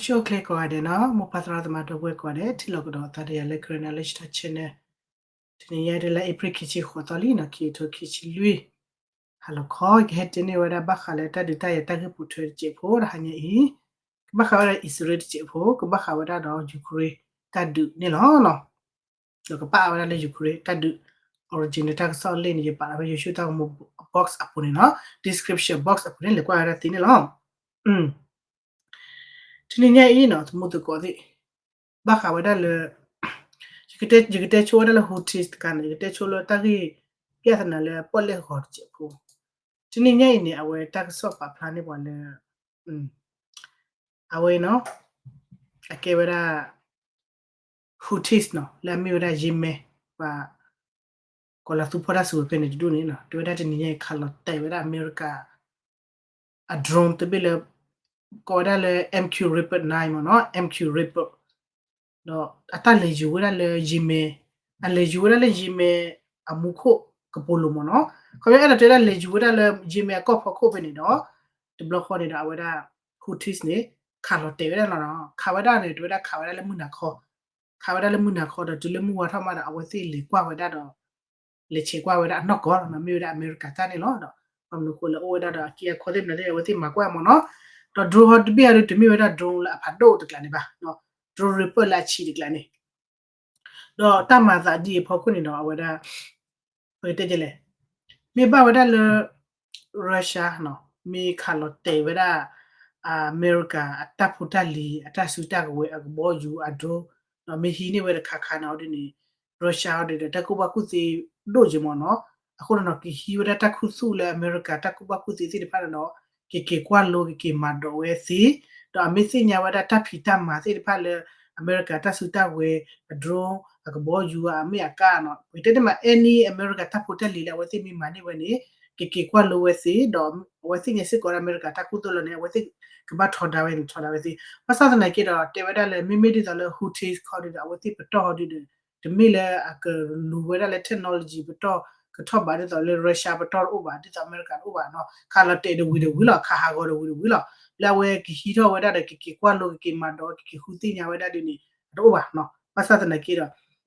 အိၣ်ဆူၣ်အိၣ်ချ့ကိးဂၤဒဲးနီၤ, မိၢ်ပၢ်သရၣ်သမါဒီပုၢ်ဝဲၢ်ကိးဂၤဒဲး ထံၣ်လိာ်ကဒီးသးဒီးယၤလၢ Karen Knowledge Talk Channel တနံၤညါဒ်လၢ April ခံဆံဃိးသီလံနီၤ, ခံကထိခံဆံလွံၢ် ဟါလီၤခီ ကဟဲတဲန့ၢ်ဝဲဒၣ်ဘၣ်ဃးလၢတၢ်ဒုးတၢ်ယၤတၢ်ဂ့ၢ်ပိာ်ထွဲတစဲးဖိ ဒီးဟါညါအံၤ ကဘၣ်ဃးဝဲဒၣ်အံၣ်စရ့လးတစဲးဖိ ကဘၣ်ဃးဝဲဒၣ်ဒီး Ukraine တၢ်ဒုးန့ၣ်လီၤ. ဒီးကပာ်ဝဲဒၣ်လၢ Ukraine တၢ်ဒုး original တၢ်ကစီၣ်လံာ်န့ၣ် ယပာ်လီၤဖဲ YouTube တၢ်ဂီၤမူ box အပူၤန့ၣ်နီၤ, description box အပူၤန့ၣ် လဲၤကွၢ်ဝဲဒၣ်သ့န့ၣ်လီၤ. တနံၤညါအံၤနီၤ သမူသကိးသ့ၣ် ဘၣ်ဃးဝဲဒၣ်လၢ ယကတဲဆိဝဲဒၣ်လၢ Houthis တခါန့ၣ် ယကတဲဆိလၢတၢ်ဂ့ၢ် ပြဿနာ လၢပီၣ်လဲၣ်ဂီၤတစဲးဖိ, တနံၤညါအံၤန့ၣ် အဝဲတၢ်ကစီၣ်ပာ်ဖျါန့ၢ်ပှၤလၢ အဝဲနီၤ အကဲဝဲဒၣ် Houthis နီၤ လၢအမ့ၢ်ဝဲဒၣ် Yemen ပှၤ ကီၤလၤသူဖီၣ်တၢ်စုကဝဲၤဖဲန့ၣ်တဒူၣ်န့ၣ်နီၤ တဲဝဲဒၣ်တနံၤညါအံၤ ခးလီၤတဲာ်ဝဲဒၣ်အမဲရကၤ အ drone တဘ့ၣ်လၢ ကိးဝဲဒၣ်လၢ MQ Reaper nine မ့ၢ်နီၤ, MQ Reaper ဒီးအတၢ်လဲၤယူၤဝဲဒၣ်လၢ Yemen, အလဲၤယူၤဝဲဒၣ်လၢ Yemen အမူခိၣ်ကပိာ်လိၤမ့ၢ်နီၤ, ခီဖျိအဲၣ်ဒိးတဲဝဲဒၣ် လဲၤယူၤဝဲဒၣ်လၢ Yemen အကီၢ်ဖီခိၣ်ဖဲန့ၣ်ဒီး တဘျီဃီန့ၣ်ဒီး အဝဲဒၣ် Houthis န့ၣ် ခးလီၤတဲာ်ဝဲဒၣ်လီၤနီၤ, ခးဝဲဒၣ်န့ၣ် တဲဝဲဒၣ်ခးဝဲဒၣ်လၢမုၢ်နၤခီ ခးဝဲဒၣ်လၢမုၢ်နၤခီဒီး တုၤလၢမုၢ်ဝါထီၣ်မးဒီး အဝဲသ့ၣ်လဲၤကွၢ်ဝဲဒၣ်ဒီး လဲၤဆဲးကွၢ်ဝဲဒၣ်အနီၢ်ကီၢ်လီၤနီၤ, မ့ၢ်ဝဲဒၣ်အမဲရကၤတၢ်န့ၣ်လီၤ. ဒီး ဘၣ်မနုၤအဃိလၢအိၣ်ဝဲဒၣ်ဒီးအက့အခီသ့ၣ်မနုၤသ့ၣ် အဝဲသ့ၣ်မၤကွၢ်မ့ၢ်နီၤ, ဒီး drone ဟီတဘ့ၣ်အံၤဒီး တမ့ၢ်ဝဲဒၣ် drone လၢအဖးဒိၣ်တကျါန့ၣ်ဘၣ်, drone Reaper လၢအဆံးတကျါန့ၣ် ဒီးတၢ်မၤသးဒ်အံၤအဖီခိၣ်န့ၣ်ဒီး အဝဲဒၣ် ပကတဲဒ်လဲၣ်, မ့ၢ်ဘၣ်ဝဲဒၣ်လၢ Russia နီၤ မ့ၢ်ခးလီၤတဲာ်ဝဲဒၣ် အမဲရကၤအတၢ်ဖိတၢ်လံၤ အတၢ်စုတၢ်ကဝဲၤ အကဘီယူၤ အ drone ဒီးမ့ၢ်ဟံးန့ၢ်ဝဲတခါခါန့ၣ်ဒ်န့ၣ် Russia အီၤဒ်ဒီး တၢ်ကူၣ်ဘၣ်ကူၣ်သ့ဒိၣ်က့ၤမ့ၢ်နီၤ, အဃိန့ၣ်နီၤ ကဟံးဝဲဒၣ်တၢ်ခူသူၣ်လၢအမဲရကၤတၢ်ကူၣ်ဘၣ်ကူၣ်သ့သ့ၣ်တဖၣ်န့ၣ်ဒီး ကက့ၤကွၢ်လိ ကက့ၤမၤဒိးဝဲသ့, ဒီးအမ့ၢ်သ့ၣ်ညါဝဲဒၣ်တၢ်ဖံးတၢ်မၤသ့ၣ်တဖၣ်လၢ အမဲရကၤတၢ်စုတၢ်ဝဲၤ အ drone အကဘီယူၤ အမ့ၢ်အကါနီၤ ပကတဲန့ၣ်မး any အမဲရကၤတၢ်ဖိတၢ်လံၤလၢအဝဲသ့ၣ်မ့ၢ်မၤန့ၢ်ဝဲန့ၣ် ကက့ၤကွၢ်လိဝဲသ့, ဒီးအဝဲသ့ၣ်ညါစ့ၢ်ကီးဒၣ်အမဲရကၤတၢ်ခူသူၣ်လီၤန့ၣ် အဝဲသ့ၣ်ကဘၣ်ထီဒါဝဲန့ၣ် ထီဒါဝဲသ့, ဘၣ်ဆၣ်သနာ်က့ဒီး တဲဝဲဒၣ်လၢ မ့မ့ၢ်ဒ်သိးလၢ Houthis ခီဒ်ဒီး အဝဲသ့ၣ်ပတီၢ်ဟီဒ်ဒီး တမ့ၢ်လၢအကလူၤဝဲဒၣ်လၢ technology ပတီၢ် ကထီၣ်ဘးဒ်သိးလၢ Russia ပတီၢ်တအိၣ်ဘၣ် ဒ်သိးအမဲရကၤတအိၣ်ဘၣ်နီၤ, ခးလီၤတဲာ်တဝံၤတဝံၤလီၤ ခးဟးဂီၤတဝံၤတဝံၤလီၤ, လၢအဝဲကဟံးထီၣ်ဝဲဒၣ်ဒီး ကက့ၤကွၢ်လိ ကက့ၤမၤဒိး ကက့ၤဃုသ့ၣ်ညါဝဲဒၣ်ဒ်န့ၣ် တအိၣ်ဘၣ်နီၤ, ဘၣ်ဆၣ်သနာ်က့ဒီး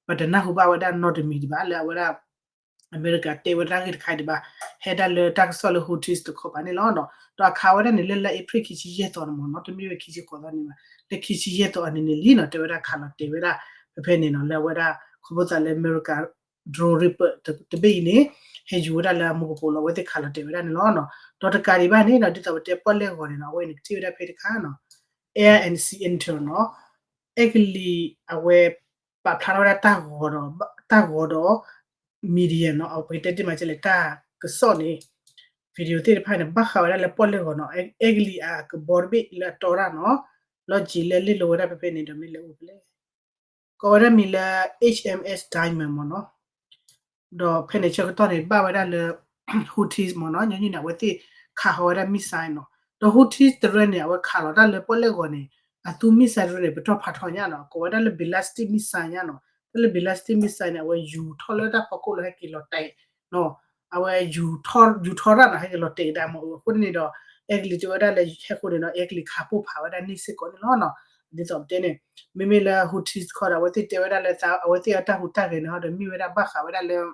ပတနၢ်ဟူဘၣ်ဝဲဒၣ်နီတမံၤဒံးဘၣ် လၢအဝဲဒၣ် အမဲရကၤတဲဝဲဒၣ်ဂ့ၢ်တခါဒံးဘၣ်, ဟဲဒၣ်လၢတၢ်ကစီၣ်လၢ Houthis တခီပၤန့ၣ်လီၤ. ဒီးအခးဝဲဒၣ်န့ၣ်လၢလါ April ခံဆံယဲၢ်သီန့ၣ်မ့ၢ်နီၤ, တမ့ၢ်ဝဲခံဆံဃိးသီန့ၣ်ဘၣ်, လၢခံဆံယဲၢ်သီအန့ၣ်န့ၣ်လံနီၤ, တဲဝဲဒၣ်ခးလီၤတဲာ်ဝဲဒၣ် ဖဲဖဲန့ၣ်နီၤ, လၢအဝဲဒၣ် ခီဖျိသးလၢအမဲရကၤ drone Reaper တဘ့ၣ်အံၤန့ၣ် ဟဲယူၤဝဲဒၣ်လၢအမူကပိာ်လီၤ အဝဲသ့ၣ်ခးလီၤတဲာ်ဝဲဒၣ်န့ၣ်လီၤ. ဒီးတကးဒံးဘၣ်န့ၣ်ဒီး ဒ်သိးပတဲပီၣ်လဲၣ်ဂီၤန့ၣ်နီၤ, အဝဲန့ၣ်ကထံၣ်ဝဲဒၣ်ဖဲတခါနီၤ, Air and Sea Intel နီၤ, အဲကလံးအဝဲ ပာ်ဖျါထီၣ်ဝဲဒၣ်တၢ်ဂီၤဒီး တၢ်ဂီၤဒီး media နီၤ, ပကတဲတ့ၢ်မးကလဲၣ် တၢ်ကစီၣ်န့ၣ် video သ့ၣ်တဖၣ်န့ၣ် ဘၣ်ဃးဝဲဒၣ်လၢပီၣ်လဲၣ်ဂီၤနီၤ, အဲကလံးအကဘီတဘ့ၣ်လၢအတီတၢ်နီၤ, လီၢ်ကံၤလၢလ့ၣ်လိၤဝဲဒၣ်ဖဲဖဲန့ၣ်ဒီးမ့ၢ်လၢအိၣ်ဖဲလဲၣ် ကိးဝဲဒၣ်မံၤလၢ H M S Diamond မ့ၢ်နီၤ, ဒီးဖဲန့ၣ်ဆၢကတီၢ်န့ၣ် ဘၣ်ဝဲဒၣ်လၢ Houthis မ့ၢ်နီၤ, ညီနုၢ်န့ၣ် အဝဲသ့ၣ်ခးဃီၤဝဲဒၣ် missile နီၤ, ဒီး Houthis တရၢန့ၣ် အဝဲခးလီၤတၢ်လၢပီၣ်လဲၣ်ဂီၤန့ၣ် အသူ missile တရၢန့ၣ် ပတီၢ်ဖးထီညါနီၤ, ကိးဝဲဒၣ်လၢ ballistic missile ညါနီၤ, တၢ်လၢ ballistic missile န့ၣ် အဝဲယူၤထီၣ်လၢတၢ်ဖီခိၣ်လၢဟဲက့ၤလီၤတဲာ်နီၤ, အဝဲယူၤထီၣ် ယူၤထီၣ်တၢ်နီၤ ဟဲက့ၤလီၤတဲာ်ကဒါမ့ၢ်အဃိန့ၣ်ဒီး အဲကလံးတဲဝဲဒၣ်လၢဟဲဃိန့ၣ်ဒီး အဲကလံးခးပိၢ်ဖးဝဲဒၣ်န့ၣ်စ့ၢ်ကီးန့ၣ်လီၤနီၤ, ဒ်သိးပတဲန့ၣ် မ့မ့ၢ်လၢ Houthis တခီဒီး အဝဲသ့ၣ်တဲဝဲဒၣ်လၢ အဝဲသ့ၣ်အတၢ်ဟူးတၢ်ဂဲၤန့ၣ်ဟီဒီး မ့ၢ်ဝဲဒၣ်ဘၣ်ဃးဝဲဒၣ်လၢ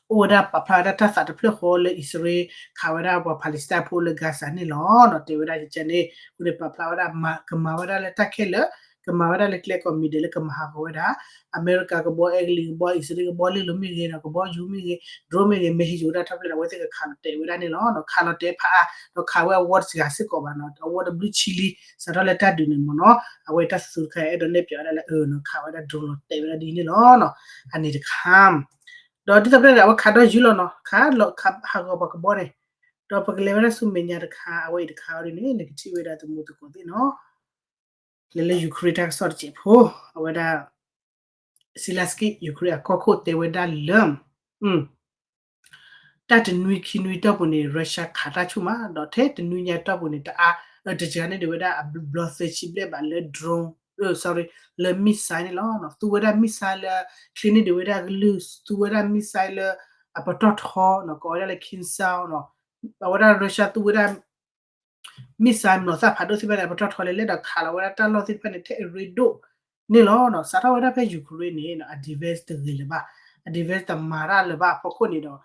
အိၣ်ဝဲဒၣ်ပာ်ဖျါဝဲဒၣ်တၢ်သးတဖျၢၣ်ဃီလၢအံၣ်စရ့လး ခးဝဲဒၣ်ပှၤ Palestine ဖိလၢ Gaza န့ၣ်လီၤနီၤ, တဲဝဲဒၣ်ကကဲန့ၣ် အဃိန့ၣ် ပာ်ဖျါဝဲဒၣ် ကမၤဝဲဒၣ်လၢတၢ်ခဲလၢာ် ကမၤဝဲဒၣ်လၢကျဲကိးမံၤဒဲးလၢကမၤဟးဂီၤဝဲဒၣ် အမဲရကၤကဘီအဲကလံးကဘီ အံၣ်စရ့လးကဘီလ့ၣ်လိၤမ့ၢ်ဂ့ၤဒီး ကဘီယူၤမ့ၢ်ဂ့ၤ drone မ့ၢ်ဂ့ၤ မ့ၢ်ဟဲယူၤဝဲဒၣ်ထီၣ်ဖျဲၣ်ဒီး အဝဲသ့ၣ်ကခးလီၤတဲာ်ဝဲဒၣ်န့ၣ်လီၤနီၤ, ခးလီၤတဲာ်ဖးအါ ဒီးခးဝဲအဝီတစှၤစ့ၢ်ကီးဘၣ်နီၤ, အဝီတဘျုးဆံလံ စးထီၣ်လၢတၢ်ဒုးန့ၣ်မ့ၢ်နီၤ, အဝဲတၢ်သူတခါအဲၣ်ဒိးနဲၣ်ပၠးဝဲဒၣ်လၢ အၢ နီၤ ခးဝဲဒၣ် drone လီၤတဲာ်ဝဲဒၣ်ဒ်န့ၣ်လီၤနီၤ, အန့ၣ်တခါ ဒီးဒ်သိးပတဲန့ၣ် အဝဲခးဒီးယူၤလီၤနီၤ, ခးလီၤခးဟးဂီၤပှၤကဘီန့ၣ်, ဒီးပကလဲၤဝဲဒၣ်ဆူမဲာ်ညါတခါ အဝဲအံၤတခါအီၤဒ်န့ၣ် နကထံၣ်ဝဲဒၣ်သမူသကိးသ့ၣ်နီၤ, လဲၤလၢ Ukraine တၢ်ကစီၣ်တစဲးဖိ အဝဲဒၣ် Zelenskyy Ukraine အကီၢ်ခိၣ်တဲဝဲဒၣ်လၢ တၢ်တနွံခံနွံတီၢ်ပူၤန့ၣ် Russia ခးတၢ်ဆူၣ်မး ဒီးထဲတနွံညါတီၢ်ပူၤန့ၣ် တအါ တစှၤန့ၢ်ဒံးဝဲဒၣ်အဘျီသၢဆံဘျဲၣ်ဘၣ်လၢ drone, sorry, လၢ missile န့ၣ်လီၤ. သူဝဲဒၣ် missile လၢ ချ့န့ၢ်ဒံးဝဲဒၣ်ကလုၢ်, သူဝဲဒၣ် missile လၢအပတီၢ်ထီနီၤ, ကိးဝဲဒၣ်လၢ Kinzhal နီၤ, အဝဲဒၣ် Russia သူဝဲဒၣ် missile နီၢ်သၣ်ဖးဒိၣ်သ့ၣ်တဖၣ်န့ၣ် ပတီၢ်ထီလဲၤလဲၤဒီးခးလီၤဝဲဒၣ်တၢ်လီၢ်သ့ၣ်တဖၣ်န့ၣ် ထဲအရ့ဒိၣ်န့ၣ်လီၤ. စးထီၣ်ဝဲဒၣ်ဖဲ Ukraine န့ၣ် အ defense တဂ့ၤလၢၤဘၣ်, အ defense တမၤတၢ်လၢၤဘၣ်အဖီခိၣ်န့ၣ်ဒီး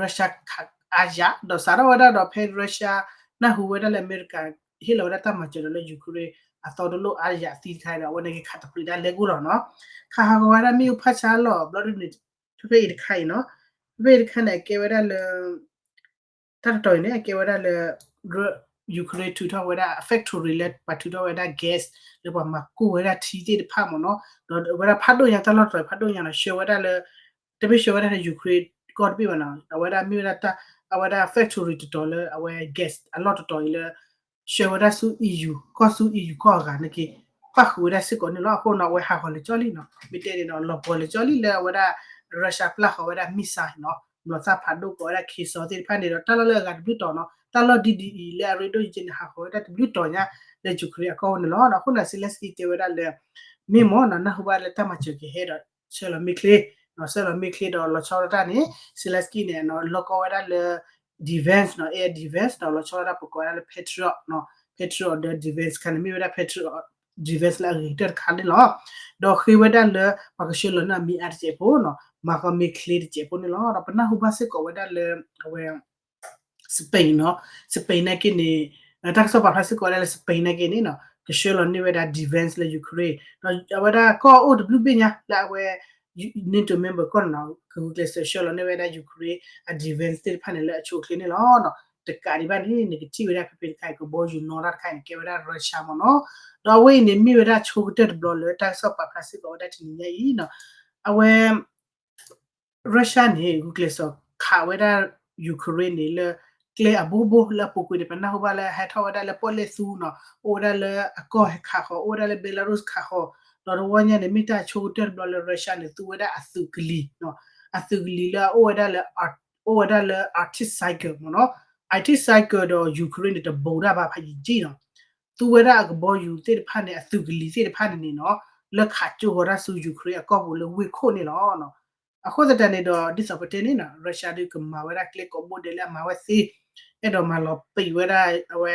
Russia ခးအါယၤ ဒီးစးထီၣ်ဝဲဒၣ်ဒီးဖဲ Russia နၢ်ဟူဝဲဒၣ်လၢအမဲရကၤ ဟ့ၣ်လီၤဝဲဒၣ်တၢ်မၤစၢၤဒီးလၢ Ukraine အသီတလိၣ်အါယၤသံတခါဒီး အဝဲန့ၣ်က့ၤခးတပျံၤဒၣ်လဲၤကိၢ်လီၤနီၤ. ခးဟးဂီၤဝဲဒၣ်မ့ၣ်အူဖးဆါလီၤ ဘျီဒ်န့ၣ် ဖဲဖဲအံၤတခါအံၤနီၤ, ဖဲဖဲအံၤတခါန့ၣ် အကဲဝဲဒၣ်လၢ တၢ်တတီၤအံၤန့ၣ် အကဲဝဲဒၣ်လၢ Ukraine ထုးထီၣ်ဝဲဒၣ် factory လၢပှၤထုးထီၣ်ဝဲဒၣ် gas လၢပှၤမၤကိၢ်ဝဲဒၣ်ထံသ့ၣ်တဖၣ်မ့ၢ်နီၤ, ဒီးဝဲဒၣ်ဖးဒိၣ်ညါ တၢ်လီၢ်တတီၤဖးဒိၣ်ညါနီၤ ဆှၢဝဲဒၣ်လၢ တမ့ၢ်ဆှၢဝဲဒၣ်လၢ Ukraine ကီၢ်တဘ့ၣ်ဘၣ်နီၤ, အဝဲဒၣ်မ့ၢ်ဝဲဒၣ်တၢ် အဝဲဒၣ် factory တတီၤလၢအဝဲ gas အလီၢ်တတီၤအံၤလၢ ဆှၢဝဲဒၣ်ဆူ EU ကီၢ်ဆူ EU ကီၢ်အဂၤန့ၣ်က့ၤ ပၣ်ဃုာ်ဝဲဒၣ်စ့ၢ်ကီးန့ၣ်လီၤ. အဃိနီၤ အဝဲဟးဂီၤလၢာ်ကၠီလံနီၤ, မ့ၢ်တဲန့ၣ်ဒီး လီၤပှီၤလၢာ်ကၠီလံလၢအဝဲဒၣ် Russia ပျၢ်ဃီၤဝဲဒၣ် missile နီၤ, နီၢ်သၣ်ဖးဒိၣ်ကိးဝဲဒၣ် K-SAW သ့ၣ်တဖၣ်န့ၣ်ဒီး တၢ်လီၢ်လၢအဂၤတဘျုးတီၤနီၤ, တၢ်လီၢ်ဒ်ဒ်အံၤလၢအရ့ဒိၣ်ယဲန့ၣ် ဟးဂီၤဝဲဒၣ်တဘျုးတီၤညါလၢ Ukraine အကီၢ်ပူၤန့ၣ်လီၤ. အဃိန့ၣ် Zelensky တဲဝဲဒၣ်လၢ မ့ၢ်မ့ၢ်နီၤ နၢ်ဟူဘၣ်လၢတၢ်မၤစၢၤကဟဲဒီး ဆှၢလီၤမ့ၢ်ချ့ ဆှၢလီၤမ့ၢ်ချ့ဒီးလီၤဆီဒၣ်တၢ်န့ၣ် Zelensky န့ၣ် လီၢ်ကီဝဲဒၣ်လၢ defense နီၤ air defense ဒီးလီၤဆီဒၣ်တၢ်ပကိးဝဲဒၣ်လၢ Patriot နီၤ, Patriot ဒီး defense တခါန့ၣ် မ့ၢ်ဝဲဒၣ် Patriot defense လၢအဂ့ၤကတၢၢ်တခါန့ၣ်လီၤ. ဒီးဃ့ဝဲဒၣ်လၢ ပှၤကဆှၢလီၤန့ၢ်အမံၤအါတစဲးဖိနီၤ, မၤဃီမ့ၢ်ချ့တစဲးဖိန့ၣ်လီၤ. ဒီးပနၢ်ဟူဘၣ်စ့ၢ်ကီးဝဲဒၣ်လၢ အဝဲ Spain နီၤ, Spain နာ်က့န့ၣ် တၢ်ကစီၣ်ပာ်ဖျါစ့ၢ်ကီးဝဲဒၣ်လၢ Spain နာ်က့န့ၣ်နီၤ ကဆှၢလီၤန့ၢ်ဝဲဒၣ် defense လၢ Ukraine ဒီးအဝဲဒၣ်ကီၢ်အိၣ်တဘျုးဘ့ၣ်ညါလၢအဝဲ NATO member ကီၢ်န့ၣ်နီၤ ကဂုာ်ကျဲးစၢးဆှၢလီၤန့ၢ်ဝဲဒၣ် Ukraine အ defense သ့ၣ်တဖၣ်န့ၣ်လၢအဆိအချ့န့ၣ်လီၤ. တကးဒံးဘၣ်န့ၣ် နကထံၣ်ဝဲဒၣ်ဖဲဖဲတခါအံၤ ကဘီယူၤနီၢ်တၢ်တခါအံၤန့ၣ် ကဲဝဲဒၣ် Russia မ့ၢ်နီၤ, ဒီးအဝဲအံၤန့ၣ် မ့ၢ်ဝဲဒၣ်ဆိကတၢၢ်တဘျီလၢတၢ်ကစီၣ်ပာ်ဖျါစ့ၢ်ကီးဝဲဒၣ်တနံၤညါအံၤနီၤ, အဝဲ Russia န့ၣ် ဂုာ်ကျဲးစၢးခးဝဲဒၣ် Ukraine န့ၣ်လၢ ကျဲအဘိဘိလၢအပူၤကွံာ်န့ၣ် ပနၢ်ဟူဘၣ်လၢဟဲထီၣ်ဝဲဒၣ်လၢပီၣ်လဲၣ်သူနီၤ, အိၣ်ဝဲဒၣ်လၢအကီၢ်ခးဃီၤ အိၣ်ဝဲဒၣ်လၢ Belarus ခးဃီၤ, ဒီးတဝီညါန့ၣ် မ့ၢ်တၢ်ဆိကတၢၢ်တဘျီလၢ Russia န့ၣ် သူဝဲဒၣ်အသုးကလံၤနီၤ, အသုးကလံၤလၢအအိၣ်ဝဲဒၣ်လၢ အိၣ်ဝဲဒၣ်လၢ Arctic Circle မ့ၢ်နီၤ, Arctic Circle ဒီး Ukraine န့ၣ် တဘူးတၢ်ဘၣ်ဖးယံာ်ကံနီၤ, သူဝဲဒၣ်အကဘီယူၤသ့ၣ်တဖၣ်န့ၣ် အသုးကလံၤသ့ၣ်တဖၣ်န့ၣ်န့ၣ်နီၤ, လၢခးကၠိဃီၤတၢ်ဆူ Ukraine အကီၢ်ပူၤလၢဝ့ၢ်ခိၣ်န့ၣ်လီၤ. အဃိသတးန့ၣ်ဒီး ဒ်သိးပတဲန့ၣ်နီၤ Russia ဒုးကမၤဝဲဒၣ်ကျဲကိးဘိဒဲးလၢအမၤဝဲသ့, အဲၣ်ဒိးမၤလီၤပံာ်ဝဲဒၣ်အဝဲ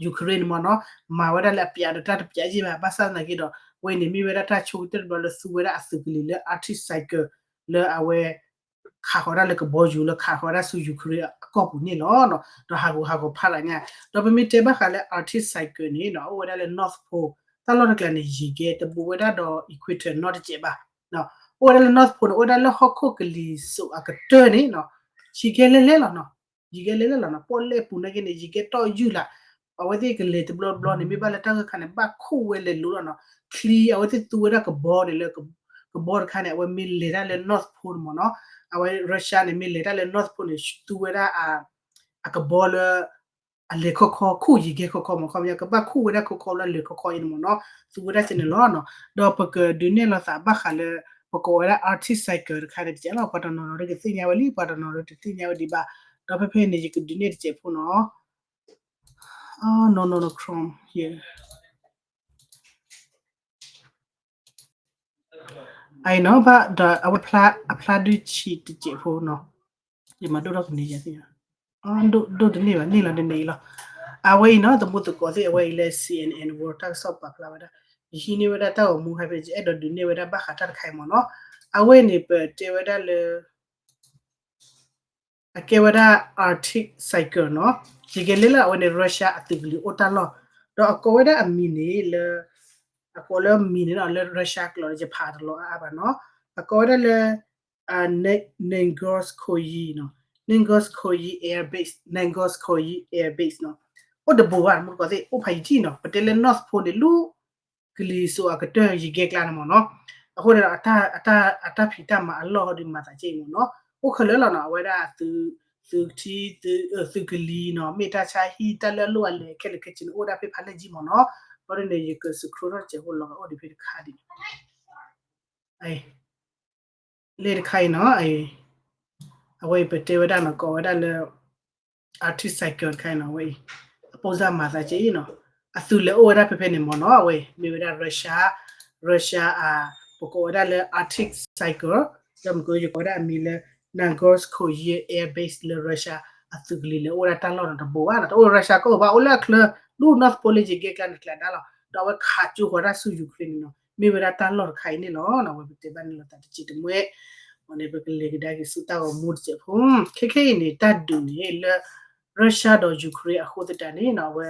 Ukraine န့ၣ်မ့ၢ်နီၤ, မၤဝဲဒၣ်လၢအပျးဒီးတၢ်တပျးယံာ်ဘၣ်, ဘၣ်ဆၣ်သနာ်က့ဒီး ဝဲန့ၣ်မ့ၢ်ဝဲဒၣ်တၢ်ဆိကတၢၢ်တဘျီလၢသူဝဲဒၣ်အသုးကလံၤလၢ Arctic Circle လၢအဝဲ ခးဃီၤဒၣ်လၢကဘီယူၤလၢခးဃီၤဒၣ်ဆူ Ukraine အကီၢ်ပူၤန့ၣ်လီၤ. ဒီးဟးဂူာ်ဟးဂီၤဖးလီၤညါ, ဒီးပမ့ၢ်တဲဘၣ်ဃးလၢ Arctic Circle န့ၣ်နီၤ အိၣ်ဝဲဒၣ်လၢ North Pole တၢ်လီၢ်တကျါန့ၣ် ယံၤကဲတဘူးဝဲဒၣ်ဒီး equator နီတစဲးဘၣ်. အိၣ်ဝဲဒၣ်လၢ North Pole န့ၣ် အိၣ်ဝဲဒၣ်လၢဟီၣ်ခိၣ်ကလံၤစိးအကတၢၢ်န့ၣ်နီၤ, ယံၤကဲလဲၤလဲၤလီၤနီၤ, ယံၤကဲလဲၤလဲၤလီၤနီၤ, ပီၣ်လဲၣ်ပူၤနာ်က့န့ၣ် ယံၤကဲတီၢ်ယုၢ်လၢ်, အဝဲသ့ၣ်ကလဲၤတဘျီဘျီန့ၣ် မ့ၢ်ဘၣ်လၢတၢ်ဂၢၢ်ခါန့ၣ် ဘၣ်ခိၣ်ဝဲလဲၤလိၤလီၤနီၤ, ချံအဝဲသ့ၣ်သူဝဲဒၣ်ကဘီန့ၣ်လၢ ကဘီတခါန့ၣ် အဝဲမ့ၢ်လဲၤတၢ်လၢ North Pole န့ၣ်မ့ၢ်နီၤ, အဝဲ Russia န့ၣ် မ့ၢ်လဲၤတၢ်လၢ North Pole န့ၣ် သူဝဲဒၣ် အကဘီလၢ အလဲၤခီခီ ခိၣ်ယံၤကဲခီခီမ့ၢ် ခီပညီ ကဘၣ်ခိၣ်ဝဲဒၣ်ခီခီလၢအလဲၤခီခီအံၤန့ၣ်မ့ၢ်နီၤ, သူဝဲဒၣ်ကဲန့ၣ်လီၤနီၤ. ဒီးပကဒုးနဲၣ်လိာ်သးဘၣ်ဃးလၢ ပကိးဝဲဒၣ် Arctic Circle တခါန့ၣ်တကဲလီၤ, ပှၤတနီၤနီၤဒုးကသ့ၣ်ညါဝဲလံ, ပှၤတနီၤနီၤဒုးတသ့ၣ်ညါဝဲဒံးဘၣ်. ဒီးဖဲဖဲန့ၣ် ယကဒုးနဲၣ်တစဲးဖိနီၤ. အနီၤနီၤနီၤ Chrome ယဲ အံၤနီၤ ဘၣ်ဒီးအဝဲဖျါ အဖျါဒုးဆံးတစဲးဖိနီၤ, ယမၤဒိၣ်ထီၣ်ကန့ၢ်ယၤသ့ၣ်ညါ, ဒိၣ်တန့ၢ်ဘၣ် န့ၢ်လီၤတန့ၢ်အံၤလီၤ. အဝဲအံၤနီၤ သမူသကိးသ့ၣ် အဝဲအံၤလၢ C N N World တၢ်ကစီၣ်ပာ်ဖျါဝဲဒၣ်, ယဟံးန့ၢ်ဝဲဒၣ်တၢ်ဂီၤမူဟဲဖဲ အဲၣ်ဒိးဒုးနဲၣ်ဝဲဒၣ်ဘၣ်ဃးတၢ်တခါအံၤမ့ၢ်နီၤ. အဝဲန့ၣ် ပတဲဝဲဒၣ်လၢ အကဲဝဲဒၣ် Arctic Circle နီၤ, ယကဲလၢလၢအဝဲန့ၣ် Russia အသုးကလံၤအိၣ်တၢ်လီၢ်, ဒီးအကိးဝဲဒၣ်အမံၤန့ၣ်လၢ အကိးလၢမံၤန့ၣ်နီၤ လၢ Russia ကျိာ်ယဖးတလီၤအါအါဘၣ်နီၤ, အကိးဝဲဒၣ်လၢ Nagorskoye နီၤ, Nagorskoye Air Base, Nagorskoye Air Base နီၤ, အိၣ်တဘူးဘၣ် မူတကိးသ့ၣ် အိၣ်ဖးယံာ်ကံနီၤ, ပတဲလၢ North Pole န့ၣ် လူ ကလံၤစိးအကတၢၢ်ယံၤကဲကျါန့ၣ်မ့ၢ်နီၤ, အဃိန့ၣ်ဒီး အတၢ်ဖံးတၢ်မၤအလီၢ်ဟီဒုးမၤသးက့မ့ၢ်နီၤ, အိၣ်ခဲလၢာ်လီၤနီၤ, အဝဲဒၣ်သုး သုးကထံ သုးကလံၤနီၤ, မ့ၢ်တၢ်ဆါဟံၣ် တၢ်လၢအလိၣ်အလဲၢ်ခဲလၢာ်ခဲဆ့န့ၣ် အိၣ်ဝဲဒၣ်ဖဲဖးလဲၢ်ကံမ့ၢ်နီၤ, ဘျီဒ်န့ၣ် ယက scroll ထီၣ်တစဲးဖိလီၤ အိၣ်ဒံးဖဲတခါဒံး လၢတခါအံၤနီၤ, အဝဲအံၤပတဲဝဲဒၣ်နီၤ ကိးဝဲဒၣ်လၢ Arctic Circle တခါအံၤနီၤ, အဝဲအံၤ အပိၢ်စၢ်မၤသးက့အံၤနီၤ, အသုးလဲၤအိၣ်ဝဲဒၣ်ဖဲဖဲန့ၣ်မ့ၢ်နီၤ, အဝဲအံၤ မ့ၢ်ဝဲဒၣ် Russia, Russia အ ပကိးဝဲဒၣ်လၢ Arctic Circle, ဒီးမ့ၢ်ကယကိးဝဲဒၣ်အမံၤလၢ Nagorskoye Air Base လၢ Russia အ အသုးကလံၤလၢအိၣ်ဝဲဒၣ်တၢ်လီၢ်နီၤတဘိဘၣ်နီၤ တအိၣ် Russia ကီၢ်ပူၤဘၣ် အိၣ်လၢအချၢ ဒူၣ် North Pole လၢယကဲကျါန့ၣ်ကျါဒါလီၤ ဒီးအဝဲခးကၠိဃီၤတၢ်ဆူ Ukraine န့ၣ်နီၤ မ့ၢ်ဝဲဒၣ်တၢ်လီၢ်တခါအံၤန့ၣ်လီၤ အဝဲပတဲဘၣ်န့ၣ်လီၤသးတစဲးတမှဲ အန့ၣ် ပကလဲၤကဒါက့ၤဆူတၢ်ဂီၤမူတစဲးဖိ ခဲခဲအံၤန့ၣ် တၢ်ဒုးန့ၣ်လၢ Russia ဒီး Ukraine အဃိသတးန့ၣ်နီၤ အဝဲ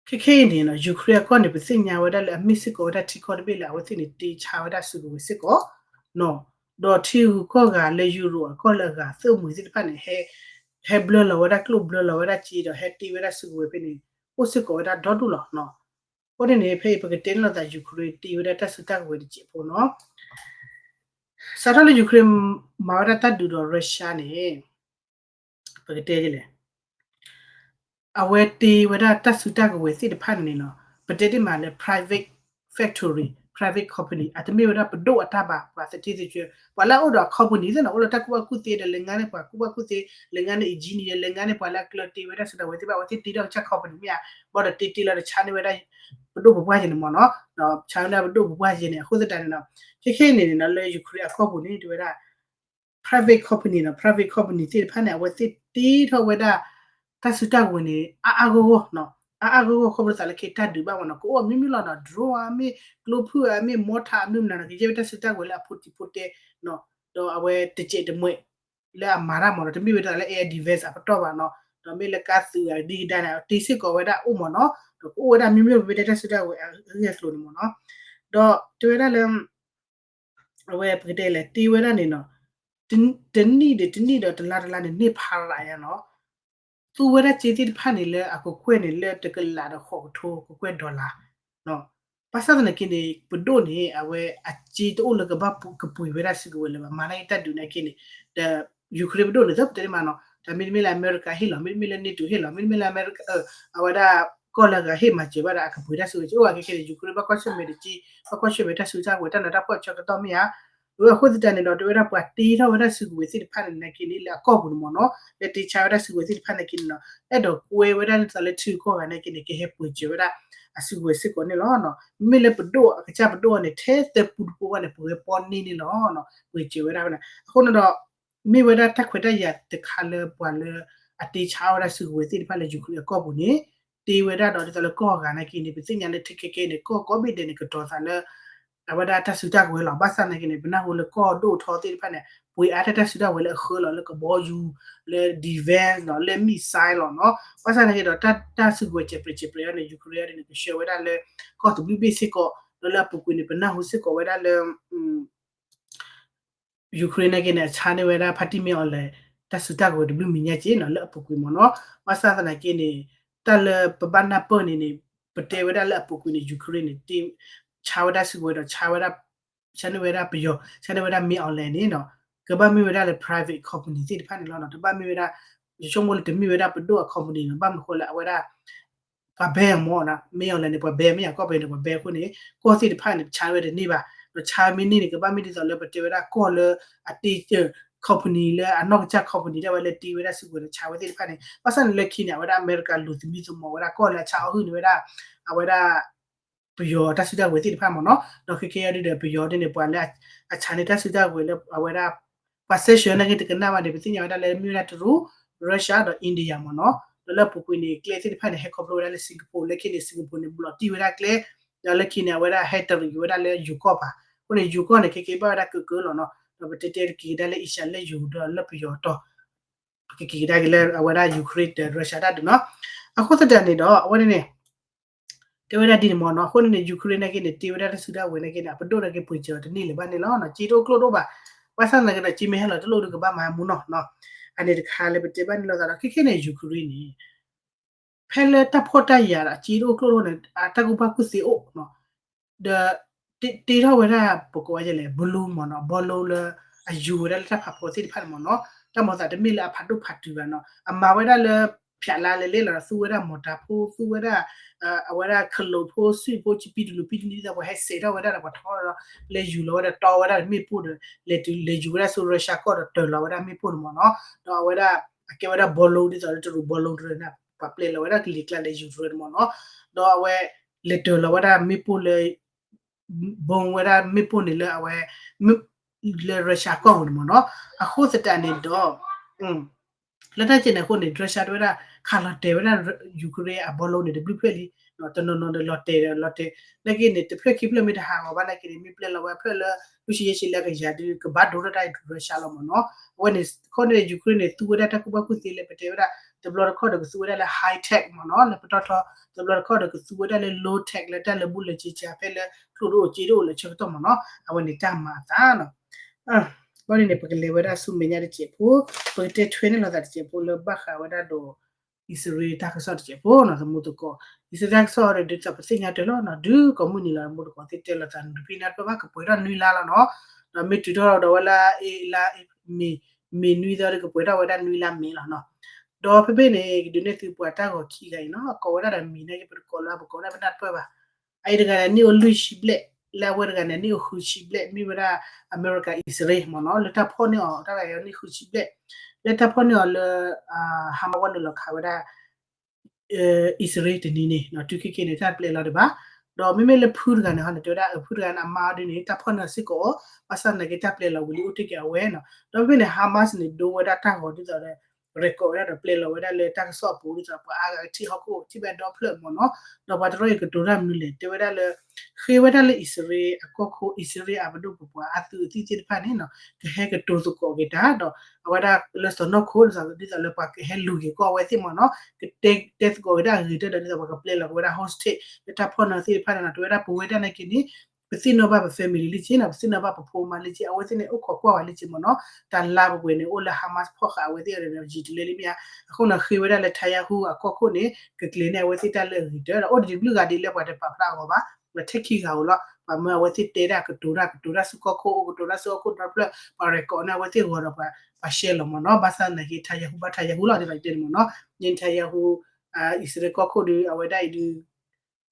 ခဲခဲအံၤန့ၣ်နီၤ Ukraine အကီၢ်န့ၣ် ပသ့ၣ်ညါဝဲဒၣ်လၢအမ့ၢ်စ့ၢ်ကီးဝဲဒၣ်ထံကီၢ်တဘ့ၣ်လၢအဝဲသ့ၣ်န့ၣ် တ့ဆါဝဲဒၣ်စုကဝဲၤစ့ၢ်ကီးနီၤ ဒီးထံဂုၤကီၢ်ဂၤလၢ Europe အကီၢ်လၢအဂၤသၢမံၤသ့ၣ်တဖၣ်န့ၣ် ဟဲ ဟဲဘျၢလီၤဝဲဒၣ်ကျိၣ်ဘျၢလီၤဝဲဒၣ်စ့ဒီးဟဲတ့ဝဲဒၣ်စုကဝဲၤဖဲန့ၣ် အိၣ်စ့ၢ်ကီးဝဲဒၣ်ဒီဒူၣ်လီၤနီၤ အဃိန့ၣ်န့ၣ် ဖဲအံၤပကတဲန့ၣ်လီၤသး Ukraine တ့ဝဲဒၣ်တၢ်စုတၢ်ကဝဲၤတစဲးဖိနီၤ စးထီၣ်လၢ Ukraine မၤဝဲဒၣ်တၢ်ဒုးဒီး Russia န့ၣ် ပကတဲလဲၣ် အဝဲတ့ဝဲဒၣ်တၢ်စုတၢ်ကဝဲၤသ့ၣ်တဖၣ်န့ၣ်နီၤ ပတဲတ့ၢ်မးလၢ private factory private company အတမ့ၢ်ဝဲဒၣ်ပဒိၣ်အတၢ်ဘၣ် ပှၤသထ့သကွဲ ပှၤလၢအအိၣ်ဒီး company သ့ၣ်နီၤ အိၣ်လၢတၢ်ကူၣ်ဘၣ်ကူၣ်သ့ဒီး လဲၤငါန့ၣ်ပှၤကူၣ်ဘၣ်ကူၣ်သ့ လဲၤငါန့ၣ် engineer လဲၤငါန့ၣ်ပှၤလၢအကျၢၤတ့ဝဲဒၣ်စုတၢ်ကဝဲၤသ့ၣ်တဖၣ် အဝဲသ့ၣ်တ့ထီၣ်ကစၢ် company မ့ၢ်ဧါ ဘၣ်ဒီးတ့တ့လီၤဒီးဆါန့ၢ်ဝဲဒၣ် ပဒိၣ်ပပှၢ်ယဲန့ၣ်မ့ၢ်နီၤ ဆါဝဲဒၣ်ပဒိၣ်ပပှၢ်ယဲန့ၣ် အဃိသတးန့ၣ်နီၤ ခဲခဲအံၤန့ၣ်နီၤ လၢ Ukraine အကီၢ်ပူၤန့ၣ် တဝဲဒၣ် private company နီၤ private company သ့ၣ်တဖၣ်န့ၣ် အဝဲသ့ၣ်တ့ထီၣ်ဝဲဒၣ် တၢ်စုတၢ်ကဝဲၤန့ၣ် အါအါဂီၢ်ဂီၢ်နီၤ အါအါဂီၢ်ဂီၢ် ခီဖျိသးလၢခဲတၢ်ဒုးဘၣ်မ့ၢ်နီၤ ကအိၣ်မ့ၢ်မ့ၢ်လီၤနီၤ drone အမ့ၢ် ကျိဖုၣ်အမ့ၢ် mortar အမ့ၢ်မနုၤနီၤ ကယဲၢ်ဝဲတၢ်စုတၢ်ကဝဲၤလၢအဖိတံၤဖိတဲနီၤ ဒီးအဝဲတစဲးတမှဲ လၢအမၤတၢ်မ့ၢ်နီၤ တမ့ၢ်ဝဲဒၣ်လၢ air defense အပတီၢ်ဘၣ်နီၤ ဒီးမ့ၢ်လၢကါသုးအဒံကဒါန့ၣ် တ့စ့ၢ်ကီးဝဲဒၣ်အိၣ်မ့ၢ်နီၤ ဒီးကအိၣ်ဝဲဒၣ်မ့ၢ်မ့ၢ်ဝဲဒၣ်တၢ်စုတၢ်ကဝဲၤအဂ့ၢ်အကျိၤန့ၣ်မ့ၢ်နီၤ ဒီးတဲဝဲဒၣ်လၢ အဝဲပကတဲလဲၣ် တ့ဝဲဒၣ်န့ၣ်နီၤ တနံၣ်ဒီးတနံၣ်ဒီးတလါတလါန့ၣ် န့ၢ်ဖးရးယါနီၤ သူဝဲဒၣ်စ့သ့ၣ်တဖၣ်န့ၣ်လၢအကကွဲၢ်န့ၣ် လၢတကလးဒီးဃိးကထိ ကကွဲၢ် dollar ဘၣ်ဆၣ်သနာ်က့န့ၣ် ပဒိၣ်န့ၣ် အဝဲအစ့တအိၣ်လၢကဘၣ်ကပှ့ၤဝဲဒၣ်စုကဝဲၤလၢၤဘၣ် မၤနာ်က့တၢ်ဒုးနာ်က့န့ၣ် ဒီး Ukraine ပဒိၣ်န့ၣ် သပတဲမးနီၤ တၢ်မ့တမ့ၢ်လၢအမဲရကၤဟ့ၣ်လီၤ မ့တမ့ၢ်လၢ NATO ဟ့ၣ်လီၤ မ့တမ့ၢ်လၢအမဲရကၤ အဝဲဒၣ် ကီၢ်လၢအဂၤဟ့ၣ်မၤစၢၤဘၣ်ဒီးအကပှ့ၤတၢ်စုကဝဲၤ အိၣ်ဝဲခဲခဲန့ၣ် Ukraine ဘၣ်ကွၢ်ဆၢၣ်မဲာ်တက့ ဘၣ်ကွၢ်ဆၢၣ်မဲာ်တၢ်စုကဝဲၤ တၢ်နးတၢ်ဖှီၣ်ဆၢကတီၢ်မ့ၢ်ဧါ အဃိသတးန့ၣ်ဒီး တဲဝဲဒၣ်ပှၤတ့ထီၣ်ဝဲဒၣ်စုကဝဲၤသ့ၣ်တဖၣ်န့ၣ်နာ်က့န့ၣ် လၢအကီၢ်ပူၤန့ၣ်မ့ၢ်နီၤ လၢတ့ဆါဝဲဒၣ်စုကဝဲၤသ့ၣ်တဖၣ်နာ်က့န့ၣ်နီၤ အဲၣ်ဒိးကွဲဝဲဒၣ်ဒ်သိးလၢထံဂုၤကီၢ်ဂၤနာ်က့န့ၣ် ကဟဲပှ့ၤစၢၤဝဲဒၣ် အစုကဝဲၤစ့ၢ်ကီးန့ၣ်လီၤ. မ့မ့ၢ်လၢပဒိၣ်အကစၢ်ပဒိၣ်အံၤန့ၣ် ထဲသၢပူတပူဘၣ်န့ၣ် ပှၤဟဲပီန့ၢ်န့ၣ်လီၤ. ပှ့ၤစၢၤဝဲဒၣ်ဖဲန့ၣ် အဃိန့ၣ်ဒီး မ့ၢ်ဝဲဒၣ်တၢ်ခွဲးတၢ်ယာ်တခါလၢပှၤလၢ အတ့ဆါဝဲဒၣ်စုကဝဲၤသ့ၣ်တဖၣ်လၢ Ukraine အကီၢ်ပူၤန့ၣ် တ့ဝဲဒၣ်ဒီးဒ်သိးလၢကီၢ်ဂၤနာ်က့န့ၣ် ပသ့ၣ်ညါလၢထဲခဲကဲန့ၣ် ကီၢ်ကိးဘ့ၣ်ဒဲးန့ၣ် ကတီၤသးလၢ အဝဲဒၣ်တၢ်စုတၢ်ကဝဲၤလီၤ. ဘၣ်ဆၣ်သနာ်က့န့ၣ် ပနၢ်ဟူလၢကီၢ်ဒိၣ်ထီသ့ၣ်တဖၣ်န့ၣ် ပှ့ၤအါတၢ်တၢ်စုတၢ်ကဝဲၤလၢအဃၢလီၤ လၢကဘီယူၤ လၢ defense လီၤ လၢ missile လီၤနီၤ. ဘၣ်ဆၣ်သနာ်က့ဒီး တၢ်စုကဝဲၤစဲးပြဲးစဲးပြဲးအံၤန့ၣ် Ukraine န့ၣ် ကဆှၢဝဲဒၣ်လၢ ကီၢ်တဘျုးဘ့ၣ်စ့ၢ်ကီး ဒီးလၢအပူၤကွံာ်န့ၣ် ပနၢ်ဟူစ့ၢ်ကီးဝဲဒၣ်လၢ Ukraine နာ်က့န့ၣ် အဆါန့ၢ်ဝဲဒၣ် ဖါတံၢ်မ့ၢ်အီၤလဲၣ် တၢ်စုတၢ်ကဝဲၤတဘျုးမံၤညါက့နီၤ လၢအပူၤကွံာ်မ့ၢ်နီၤ. ဘၣ်ဆၣ်သနာ်က့န့ၣ် တၢ်လၢပဘၣ်နၢ်ပၢၢ်န့ၣ်န့ၣ် ပတဲဝဲဒၣ်လၢအပူၤကွံာ်န့ၣ် Ukraine န့ၣ် တ့ ဆါဝဲဒၣ်စုကဝဲၤဒီး ဆါဝဲဒၣ် ဆါန့ၢ်ဝဲဒၣ်ပယီၤ ဆါန့ၢ်ဝဲဒၣ်မ့ၢ်အီၤလဲၣ်န့ၣ်နီၤ ကဘၣ်မ့ၢ်ဝဲဒၣ်လၢ private company သ့ၣ်တဖၣ်န့ၣ်လီၤနီၤ. တဘၣ်မ့ၢ်ဝဲဒၣ် ယဆိကမိၣ်လၢတမ့ၢ်ဝဲဒၣ်ပဒိၣ်အ company နီၤ ဘၣ်မနုၤဃိလၢအဝဲဒၣ် ပှၤ ban မ့ၢ်နီၤ မ့ၢ်အီၤလဲၣ်န့ၣ် ပှၤ ban မ့ၢ်ယၤ ကီၢ်ပယီၤန့ၣ် ပှၤ ban အဃိန့ၣ် ကီၢ်သ့ၣ်တဖၣ်န့ၣ် ဆါဝဲတန့ၢ်ဘၣ်. ဒီးဆါမ့ၢ်န့ၢ်န့ၣ် ကဘၣ်မ့ၢ်ဒ်သိးလၢပတဲဝဲဒၣ်ကီၢ်လၢအတ့ company လၢအနီၢ်ကစၢ် company ဒၣ်ဝဲလၢတ့ဝဲဒၣ်စုကဝဲၤဒီးဆါဝဲသ့ၣ်တဖၣ်န့ၣ် ဘၣ်ဆၣ်န့ၣ်လၢခံန့ၣ် အဝဲဒၣ်အမဲရကၤလူၤသမံသမိးဝဲဒၣ်ကီၢ်လၢအဆါအီၣ်ဟုၣ်န့ၢ်ဝဲဒၣ် အဝဲဒၣ် ပယီၤတၢ်စုတၢ်ကဝဲၤသ့ၣ်တဖၣ်မ့ၢ်နီၤ. ဒီးခဲကဲအံၤဒ်ဒီး ပယီၤဒ်န့ၣ် ပှၤလၢအဆါန့ၢ်တၢ်စုတၢ်ကဝဲၤလၢအဝဲဒၣ် ပှၤ sanction နာ်က့တကနၣ်ဘၣ်န့ၣ် ပသ့ၣ်ညါဝဲဒၣ်လၢမ့ၢ်ဝဲဒၣ်တရူး Russia ဒီး India မ့ၢ်နီၤ. ဒီးလၢအပူၤကွံာ်န့ၣ် ကျဲသ့ၣ်တဖၣ်န့ၣ် ဟဲခီဖျိဝဲဒၣ်လၢ Singapore လၢခံန့ၣ် Singapore န့ၣ် ဘျီးတံၢ်ဝဲဒၣ်ကျဲ ဒီးလၢခံန့ၣ် အဝဲဒၣ်ဟဲတရံးက့ၤဝဲဒၣ်လၢယိၤကီၢ်ပၤ အဃိန့ၣ် ယိၤကီၢ်န့ၣ် ခဲကဲဘၣ်ဝဲဒၣ်ကကၢလီၤနီၤ. ဒီးပတဲတဲက့ၤကဒါလၢ Asia လၢယိၤဒီးလၢပယီၤတီၤ ပကက့ၤကဒါက့ၤလၢအဝဲဒၣ် Ukraine ဒီး Russia တၢ်ဒုးနီၤ. အဃိသတးန့ၣ်ဒီး အဝဲန့ၣ်န့ၣ် တဲဝဲဒၣ်ဒ်န့ၣ်မ့ၢ်နီၤ. အဃိန့ၣ်န့ၣ် Ukraine နာ်က့န့ၣ် တ့ဝဲဒၣ်တၢ်စုတၢ်ကဝဲၤနာ်က့န့ၣ် အပဒိၣ်နာ်က့ပှ့ၤစၢၤအီၤတန့ၢ်လၢၤဘၣ်န့ၣ်လီၤ. စ့တအိၣ်ကျိၣ်တအိၣ်ဘၣ်. ဘၣ်ဆၣ်သနာ်က့ဒီး စ့မ့ၢ်ဟဲလီၤတလိၣ်ဒီးကဘၣ်မၤမူနီၤ. အန့ၣ်တခါလၢပတဲဘၣ်န့ၣ်လိာ်သးဒီး ခဲခဲန့ၣ် Ukraine န့ၣ် ဖဲလၢတၢ်ဖှီၣ်တၢ်ယာ်ဒီး စ့တအိၣ်ကျိၣ်တအိၣ်န့ၣ် အတၢ်ကူၣ်ဘၣ်ကူၣ်သ့အိၣ်နီၤ. ဒီး တ့ထီၣ်ဝဲဒၣ် ပကိးဝဲလဲၣ် balloon မ့ၢ်နီၤ, balloon လၢအယူၤဝဲဒၣ်လၢတၢ်ဖးဖီသ့ၣ်တဖၣ်န့ၣ်မ့ၢ်နီၤ, တၢ်မၤသးတမ့ၢ်လၢအဖးဒိၣ်ဖးတုၤဘၣ်နီၤ, အမၤဝဲဒၣ်လၢ ဖျးလါလဲလဲလီၤဒီး သူဝဲဒၣ်မီၤတၢ်ဖိ သူဝဲဒၣ် အဝဲဒၣ်ခလိာ်ဖိ စုၣ်ဖိ ဆံပံတလူၤပံတနံၤ ဒ်သိးပှၤဟဲစဲးထီၣ်ဝဲဒၣ်ဒီးပှၤထီၣ်ဒီး လဲၤယူၤလီၤဝဲဒီးတီဝဲဒၣ်မ့ၣ်ပိၢ်ဒီး လဲၤယူၤဝဲဒၣ်ဆူ Russia ကီၢ်ဒီးတၢၤလီၤဝဲဒၣ်မ့ၣ်ပိၢ်န့ၣ်မ့ၢ်နီၤ, ဒီးအဝဲဒၣ် အကဲဝဲဒၣ် balloon ဒ်သိးလၢတရူး balloon တရူးန့ၣ် ပှၤပျဲလီၤဝဲဒၣ်ကလံၤကျါလဲၤယူၤတရူးန့ၣ်မ့ၢ်နီၤ, ဒီးအဝဲ လဲၤတၢၤလီၤဝဲဒၣ်မ့ၣ်ပိၢ်လၢ ဘိဝဲဒၣ်မ့ၣ်ပိၢ်န့ၣ်လၢအဝဲ လၢ Russia ကီၢ်ပူၤန့ၣ်မ့ၢ်နီၤ, အဃိသတးန့ၣ်ဒီး လၢတၢ်ကဲန့ၣ်အဃိန့ၣ် Russia တဲဝဲဒၣ် ခးလီၤတဲာ်ဝဲဒၣ် Ukraine အဘီလူန့ၣ် တဘျုးဖျၢၣ်လံ, တနီၤနီၤဒီးလီၤတဲာ်ဒီးလီၤတဲာ် နာ်က့န့ၣ် တဖျၢၣ်ခံဖျၢၣ်မ့ၢ်တဟးဂီၤဘၣ်နာ်က့န့ၣ် မ့ၢ်ပျဲလီၤဝဲအဖျၢၣ်လၢ လွံၢ်ဆံယဲၢ်ဆံလၢကယၤဒုး ကဘၣ်ဒိထီၣ်တၢ် Russia လီၤမ့ၢ်နီၤ. အဝဲန့ၣ် ခီန့ၣ် Ukraine န့ၣ် သူဝဲဒၣ်တၢ်ကူၣ်ဘၣ်ကူၣ်သ့လၢပတဲဝဲဒၣ် တဘျီတခီၣ်ဒီးကသူဝဲဒၣ်လၢ high tech မ့ၢ်နီၤ, လၢပတီၢ်ထီ တဘျီတခီၣ်ဒီးကသူဝဲဒၣ်လၢ low tech လၢတၢ်လၢာ်ဘူၣ်လၢာ်စ့စ့ ဖဲလၢကျိၣ်တအိၣ်စ့တအိၣ်လၢဆၢကတီၢ်မ့ၢ်နီၤ, အဝဲန့ၣ်တၢ်မၤအသးနီၤ. ဘၣ်န့ၣ်န့ၣ် ပကလဲၤဝဲဒၣ်ဆူမဲာ်ညါတစဲးဖိ, ပကတဲထွဲန့ၢ်လိာ်သးတစဲးဖိလၢဘၣ်ဃးဝဲဒၣ်ဒီး အံၣ်စရ့လးတၢ်ကစီၣ်တစဲးဖိနီၤ, သမူသကိး အံၣ်စရ့လးတၢ်ကစီၣ်ဒီး ဒ်သိးပသ့ၣ်ညါတၢ်လီၤနီၤ, ဒုးကိးမုၢ်နံၤလီၤ သမူသကိးသ့ၣ်တဲလိာ်သးန့ၣ် တဖံနၢ်တဖျၢၣ်ဘၣ် ကပှဲၤထီၣ်နွံလါလီၤနီၤ, ဒီးမ့ၢ်တုၤထီၣ်ဒီးဝဲလၢအ့လါ မ့ၤနွံသီဒီး ကပှဲၤထီၣ်ဝဲဒၣ်နွံလါမ့ၤလီၤနီၤ. ဒီးဖဲဖဲန့ၣ် ကဒုးနဲၣ်သုပှၤတၢ်ဂီၤခံဂၤအံၤနီၤ, ကိးဝဲဒၣ်ဒီးမံၤနာ်က့ ပတကိးလၢပကိးဝဲဒၣ်ပနၢ်တဖျၢၣ်ဘၣ်. အအံၤတဂၤန့ၣ် နံၣ်အိၣ်လွံၢ်ဆံဘျဲၣ်, လၢအဝဲတဂၤန့ၣ် နံၣ်အိၣ်ဃုဆံဘျဲၣ်, မ့ၢ်ဝဲဒၣ် အမဲရကၤ အံၣ်စရ့လးမ့ၢ်နီၤ, လၢတၢ်ဖီၣ်န့ၢ်အီၤ တၢ်ဂၤအံၤနံၣ်ဃုဆံဘျဲၣ်, လၢတၢ်ဖီၣ်န့ၢ်အီၤလၢ ဟါမးဝဲနုာ်လီၤခးဝဲဒၣ် အံၣ်စရ့လးတနံၤန့ၣ် တုၤခဲကနံၣ်န့ၣ် တၢ်ပျဲလီၤဒံးဘၣ်. ဒီးမ့မ့ၢ်လၢဖုတဂၤန့ၣ်ဟီန့ၣ် တဲဝဲဒၣ် ဖုတဂၤန့ၣ် အမါအီၤဒ်န့ၣ် တၢ်ဖီၣ်န့ၢ်အီၤစ့ၢ်ကီး, ဘၣ်ဆၣ်သနာ်က့ တၢ်ပျဲလီၤဝံၤလံ အိၣ်တ့ၢ်က့ၤအဝဲနီၤ. ဒီးဖဲဖဲန့ၣ် Hamas န့ၣ် ဒိဝဲဒၣ်တၢ်ဂီၤဒ်သိးဒီး record ဝဲဒၣ်ဒီးပျဲလီၤဝဲဒၣ်လၢတၢ်ကစီၣ်အပူၤ ဒ်သိးပှၤအါဂၤကထံၣ်ဟီၣ်ခိၣ် ထံၣ်ဘၣ်ဒီဖျၢၣ်မ့ၢ်နီၤ, ဒီးပှၤတရီအံၤကတိၤတၢ်မနုၤလဲၣ် တဲဝဲဒၣ်လၢ ဃ့ဝဲဒၣ်လၢအံၣ်စရ့လးအကီၢ်ခိၣ် အံၣ်စရ့လးအပဒိၣ်ပပှၢ်အသူးအသ့ၣ်တဖၣ်န့ၣ်နီၤ ကဟဲကတိၤသကိးက့ၤတၢ်ဒီး အဝဲဒၣ်လၢစီၤနီၢ်ခိ ဒ်သိးလၢပှၤကဟဲလူၤက့ၤကီၢ်အဝဲသ့ၣ်မ့ၢ်နီၤ ကတဲတဲသကိးက့ၤတၢ်အဂ့ၤကတၢၢ်ဒီး ဒ်သိးပှၤကပျဲလီၤက့ၤဝဲဒၣ် hostage လၢတၢ်ဖီၣ်န့ၢ်အီၤသ့ၣ်တဖၣ်န့ၣ်နီၤ တဲဝဲဒၣ်ပဝဲဒၣ်နာ်က့န့ၣ် ပသ့ၣ်နီၣ်ဘၣ်ပ family လံက့နီၤ ပသ့ၣ်နီၣ်ဘၣ်ပဖိပမါလံက့ အဝဲသ့ၣ်န့ၣ် အိၣ်ခိးကွၢ်ဝဲလံက့မ့ၢ်နီၤ တၢ်လါပူၤကွံာ်န့ၣ် အိၣ်လၢ Hamas ဖီၣ်ဃာ်အဝဲသ့ၣ်အီၤဒီး ယံာ်တလၢလံမ့ၢ်ဧါ အဃိန့ၣ် ဃ့ဝဲဒၣ်လၢ Netanyahu အကီၢ်ခိၣ်န့ၣ် ကကျဲၤန့ၢ်အဝဲသ့ၣ်တၢ်လၢအဂ့ၤကတၢၢ်ဒီး အိၣ်ဒံးတဘျုးဂၤဒ်လၢပှၤတပာ်ဖျါအဂီၢ်ဘၣ် ထဲခံဂၤဧိၤလီၤ ပှၤမၢအဝဲသ့ၣ်တဲဒၣ်ကတိၤတၢ် ကတိၤတၢ်ဆူကီၢ်ခိၣ် အိၣ်ကတိၤတၢ်ဆူကီၢ်ခိၣ်ဒီဖျၢၣ် ပှၤ record န့ၢ်အဝဲသ့ၣ်ဂီၤဒီး ပှၤ share လီၤမ့ၢ်နီၤ ဘၣ်ဆၣ်သနာ်က့ Netanyahu ဘၣ် Netanyahu လီၤ ဒ်သိးတဲန့ၣ်မ့ၢ်နီၤ Netanyahu အံၣ်စရ့လးကီၢ်ခိၣ်ဒီး အဝဲဒၣ်အံၤဒုး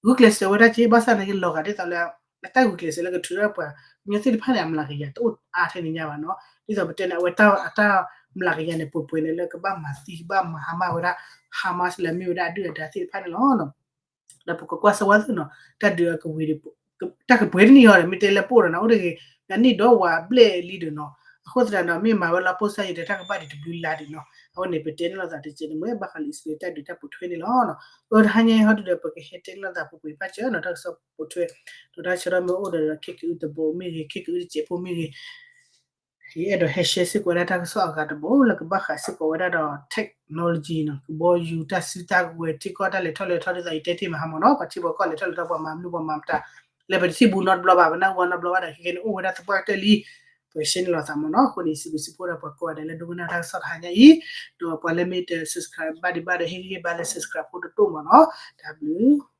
ဂုာ်ကျဲးစၢးဝဲဒၣ်က့ ဘၣ်ဆၣ်သနာ်က့ လီၤဂာ်ဒ်သိးလၢ အတၢ်ဂုာ်ကျဲးစၢးလၢကထုးထီၣ်ပှၤ ကညီသ့ၣ်တဖၣ်န့ၣ် အမျးကယၤတအိၣ်အါထဲန့ၣ်ညါဘၣ်နီၤ ဒ်သိးပတဲန့ၣ် အဝဲတၢ်အတၢ်မျးကယၤန့ၣ် ပှဲၤပှဲၤန့ၣ်လၢကဘၣ်မၤသံ ကဘၣ်မၤဟါမၢ်ဝဲဒၣ် Hamas လၢအမ့ၢ်ဝဲဒၣ်အဒုၣ်အဒါသ့ၣ်တဖၣ်န့ၣ်လီၤ. ဒီးပကကွၢ်စၢၤဝဲသ့ၣ်နီၤ တၢ်ဒုးအကဝံၤ တၢ်ကပှဲၤတနံၣ်အီၤဒီး မ့ၢ်တဲလၢပအိၣ်ဒီးနီၤ အိၣ်တဂ့ၤ နနံၣ်ဒီးဝၤဘျဲၣ်လံဒီးနီၤ အဃိသတးဒီး မ့ၢ်မၤဝဲလီၤပိၢ်စၢ်ယံၤဒီး တၢ်ကဘၣ်ဒံးတဘျုးလါဒံးနီၤ အဝဲန့ၣ် ပတဲန့ၢ်လိာ်သးတစဲးန့ၣ် မ့ၢ်ဘၣ်ဃးလၢအံၣ်စရ့လးတၢ်ဒုးတၢ်ပိာ်ထွဲန့ၣ်လီၤ. အတဟါညါအံၤဟီဒုဒီး ပကဟဲတဲန့ၢ်လိာ်သးပူၤပှ့ၤဘၣ်စၢၤနီၤ တၢ်ကစီၣ်ပိာ်ထွဲ ဒီးတၢ်ဆၢထီၣ်မ့ၢ်အိၣ်ဒီး ခဲကအုတဘိမ့ၢ်ဂ့ၤ ခဲကအုတစဲးဖိမ့ၢ်ဂ့ၤ ယအဲၣ်ဒိးဟဲ share စ့ၢ်ကီးဝဲဒၣ်တၢ်ကစီၣ်အဂၤတဘိလၢကဘၣ်ဃးစ့ၢ်ကီးဝဲဒၣ်ဒီး technology နီၤ ကဘီယူၤတၢ်စုတၢ်ကဝဲၤ ထံကီၢ်တၢ်လဲၤထီၣ်လဲၤထီဒ်သိးအံၤတဲတ့ၢ်မးဟါမ့ၢ်နီၤ ပှၤထံပှၤကီၢ်လဲၤထီၣ်လဲၤထီ ပှၤမၤမနုၤပှၤမၤမတၤ လဲၤပတထံၣ်ဘူးနီတဘျီဘၣ် ပနၢ်ဟူနီတဘျီဘၣ်ဒီး ခဲကဲန့ၣ်အိၣ်ဝဲဒၣ်သပှၢ်ကတၢၢ်လံ ပက share န့ၢ်လိာ်သးမ့ၢ်နီၤ အဃိန့ၣ် စံးဘျုးစံးဖှိၣ်ဒီးပှၤကိးဂၤဒဲးလၢဒိကနၣ်တၢ်ကစီၣ်တဟါညါအံၤ ဒီးပှၤလၢမ့ၢ်တ subscribe ဘၣ်ဒံးဘၣ်ဒီး ဟ့ၣ်ဂံၢ်ဟ့ၣ်ဘါလၢ subscribe ဖိတတိၢ်မ့ၢ်နီၤ တၢ်ဘျုး